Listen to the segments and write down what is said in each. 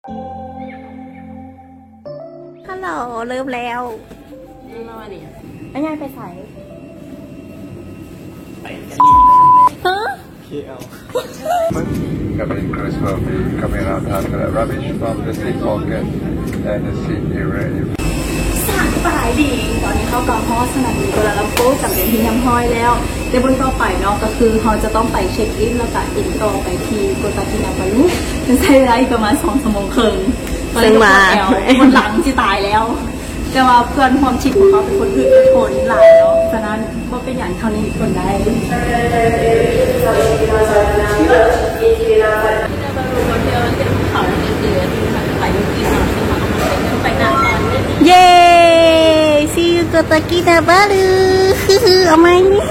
ຮັລໂຫຼ ເລີ່ມແລ້ວ. ແມ່ຍາຍໄປໃສ? ຮະ? ສະບາຍດີ ຕອນນີ້ເຮົາກໍຮອດສະໜາມບິນກົວລາລັມປູ ສຳເລັດເປັນທີ່ຮຽບຮ້ອຍແລ້ວ. ແຕ່ເບື້ອງຕໍ່ໄປເນາະ ກໍຄືເຮົາຈະຕ້ອງໄປເຊັກອິນ ແລ້ວກໍບິນຕໍ່ໄປທີ່ໂກຕາກິນາປາລູ ມັນໃຊ້ເວລາອີກປະມານສອງຊົ່ວໂມງເຄິ່ງ. ເຊິ່ງວ່າ ປວດແອວ ປວດຫຼັງຊິຕາຍແລ້ວ. ແຕ່ວ່າເພື່ອນຮ່ວມທຣິບຂອງເຮົາເປັນຄົນອຶດທົນຫຼາຍເນາະ ສະນັ້ນບໍ່ເປັນຫຍັງ ເທົ່ານີ້ທົນໄດ້. ເຢ້ see you Kota Kinabalu ເອົາໃໝ່ນີ້.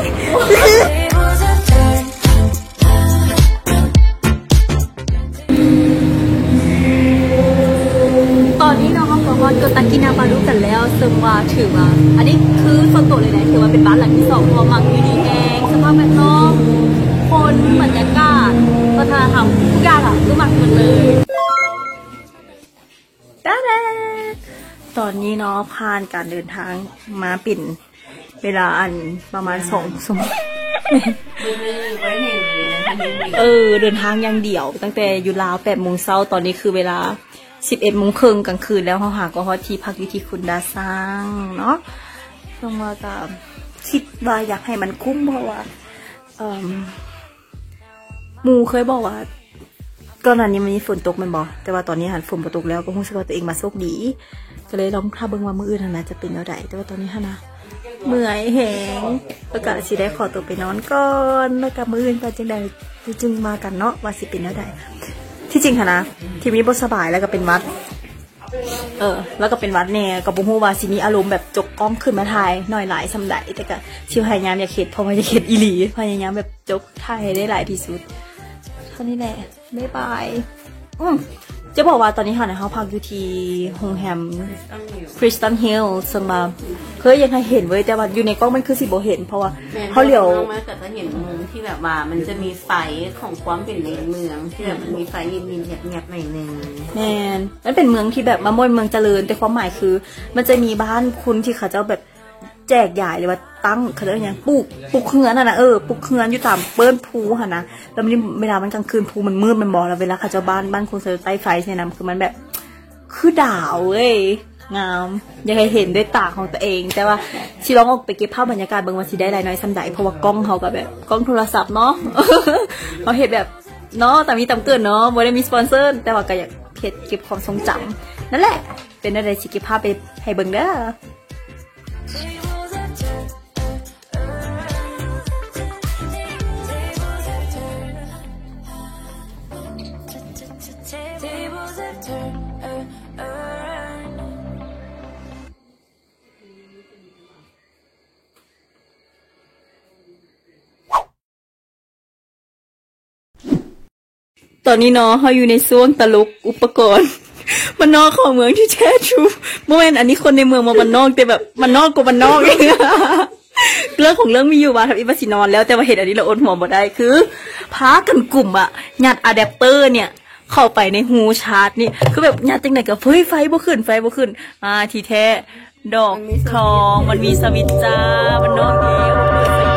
ຕອນນີ້ເນາະ ເຮົາກໍຮອດໂກຕາກິນາບາລູກັນແລ້ວ ເຊິ່ງວ່າຖືວ່າ ອັນນີ້ຄືສ່ວນຕົວເລີຍນະ ຖືວ່າເປັນບ້ານຫຼັງທີສອງ ເພາະວ່າມັກຢູ່ດີແຮງ ສະພາບແວດລ້ອມ ຄົນ ບັນຍາກາດ ວັດທະນະທຳ ທຸກຢ່າງອະ ຄືມັກໝົດເລີຍ. ຕາດາ! ຕອນນີ້ເນາະ ຜ່ານການເດີນທາງມາເປັນເວລາອັນປະມານສອງຊົ່ວໂມງ. ເອີ ເດີນທາງຢ່າງດຽວ ຕັ້ງແຕ່ຢູ່ລາວແປດໂມງເຊົ້າ ຕອນນີ້ຄືເວລາສິບເອັດໂມງເຄິ່ງກາງຄືນແລ້ວ. ເຮົາຫາກໍຮອດທີ່ພັກຢູ່ທີ່ຄຸນດາຊ້າງເນາະ. ເຊິ່ງວ່າກໍຄິດວ່າຢາກໃຫ້ມັນຄຸ້ມ ເພາະວ່າ ເອີ່ມ ໝູ່ເຄີຍບອກວ່າ ກ່ອນໜ້ານີ້ມັນມີຝົນຕົກແມ່ນບໍ່? ແຕ່ວ່າຕອນນີ້ຫັ້ນຝົນບໍ່ຕົກແລ້ວ ກໍຮູ້ສຶກວ່າຕົວເອງມາໂຊກດີ ກໍເລີຍລອງຖ້າເບິ່ງວ່າມື້ອື່ນຫັ້ນນະຈະເປັນແນວໃດ. ແຕ່ວ່າຕອນນີ້ຫັ້ນນະເມື່ອຍແຮງ ແລ້ວກໍຊິໄດ້ຂໍຕົວໄປນອນກ່ອນ ແລ້ວກໍມື້ອື່ນວ່າຈັ່ງໃດ ຈັ່ງວ່າກັນເນາະ ວ່າຊິເປັນແນວໃດ. ທີ່ຈິງຫັ້ນນະ ທີ່ມີບໍ່ສະບາຍ ແລ້ວກໍເປັນຫວັດ ເອີ ແລ້ວກໍເປັນຫວັດແດ່ ກໍບໍ່ຮູ້ວ່າຊິມີອາລົມແບບຈົກກ້ອງຂຶ້ນມາຖ່າຍໜ້ອຍຫຼາຍສ່ຳໃດ ແຕ່ກໍຊິພະຍາຍາມຢາກເຮັດ ເພາະວ່າຢາກເຮັດອີ່ຫຼີ ພະຍາຍາມແບບຈົກຖ່າຍໃຫ້ໄດ້ຫຼາຍທີ່ສຸດ. ເທົ່ານີ້ແຫຼະ ບາຍບາຍ. ອືມ ຈະບອກວ່າຕອນນີ້ຫັ້ນນະ ເຮົາພັກຢູ່ທີ່ໂຮງແຮມ Crystal Hill ເຊິ່ງວ່າ ເຄີຍຢາກໃຫ້ເຫັນເວີຍ ແຕ່ວ່າຢູ່ໃນກ້ອງມັນຄືຊິບໍ່ເຫັນ ເພາະວ່າ ແມ່ນ ເຮົາຫຼຽວ ເຮົາມາກໍຈະເຫັນມຸມທີ່ແບບວ່າມັນຈະມີໄຟຂອງຄວາມເປັນໃນເມືອງ ທີ່ແບບມັນມີໄຟຍິບໆແຫຍບໆໜ້ອຍໜຶ່ງ. ແມ່ນ ມັນເປັນເມືອງທີ່ແບບວ່າບໍ່ແມ່ນເມືອງຈະເລີນ ແຕ່ຄວາມໝາຍຄື ມັນຈະມີບ້ານຄົນທີ່ເຂົາເຈົ້າແບບແຈກຢາຍ ຫຼືວ່າຕັ້ງ ເຂົາເອີ້ນຫຍັງ ປູກ ປູກເຮືອນຫັ້ນນະ ເອີ ປູກເຮືອນຢູ່ຕາມເປີ້ນພູຫັ້ນນະ. ແລ້ວມັນ ເວລາມັນກາງຄືນ ພູມັນມືດແມ່ນບໍ່ ແລ້ວເວລາເຂົາເຈົ້າບ້ານ ບ້ານຄົນເຂົາເຈົ້າໄຕ້ໄຟໃສ່ນຳ ຄືມັນແບບ ຄືດາວເວີຍ ງາມ ຢາກໃຫ້ເຫັນດ້ວຍຕາຂອງຕົວເອງ. ແຕ່ວ່າຊິລອງອອກໄປເກັບພາບບັນຍາກາດເບິ່ງວ່າຊິໄດ້ຫຼາຍໜ້ອຍສ່ຳໃດ ເພາະວ່າກ້ອງເຮົາກໍແບບກ້ອງໂທລະສັບເນາະ ເຮົາເຮັດແບບເນາະ ຕາມມີຕາມເກີດເນາະ ບໍ່ໄດ້ມີສະປອນເຊີ ແຕ່ວ່າກໍຢາກເຮັດເກັບຄວາມຊົງຈຳ. ນັ້ນແຫຼະ ເປັນແນວໃດຊິເກັບພາບໄປໃຫ້ເບິ່ງເດີ. Tables have turned. ຕອນນີ້ເນາະ ເຮົາຢູ່ໃນຊ່ວງຕະຫຼົກອຸປະກອນ ບ້ານນອກຂອງເມືອງທີ່ແທ້ທຣູ. ບໍ່ແມ່ນ ອັນນີ້ຄົນໃນເມືອງ ບໍ່ ບ້ານນອກ ແຕ່ແບບບ້ານນອກກວ່າບ້ານນອກ. ເລື່ອງຂອງເລື່ອງມີຢູ່ວ່າ ທຳອິດວ່າຊິນອນແລ້ວ ແຕ່ວ່າເຫັນອັນນີ້ແລ້ວອົດຫົວບໍ່ໄດ້. ຄືພາກັນກຸມອະ ຍັດອາແດັບເຕີເນີ້ຍເຂົ້າໄປໃນຮູຊາດນີ້ ຄືແບບຍັດຈັ່ງໃດກໍ ເຮີ້ຍ ໄຟບໍ່ຂຶ້ນ ໄຟບໍ່ຂຶ້ນ. ອ່າ ທີ່ແທ້ ດອກທອງມັນມີສະວິດຈ້າ ມັນນອນແລ້ວ.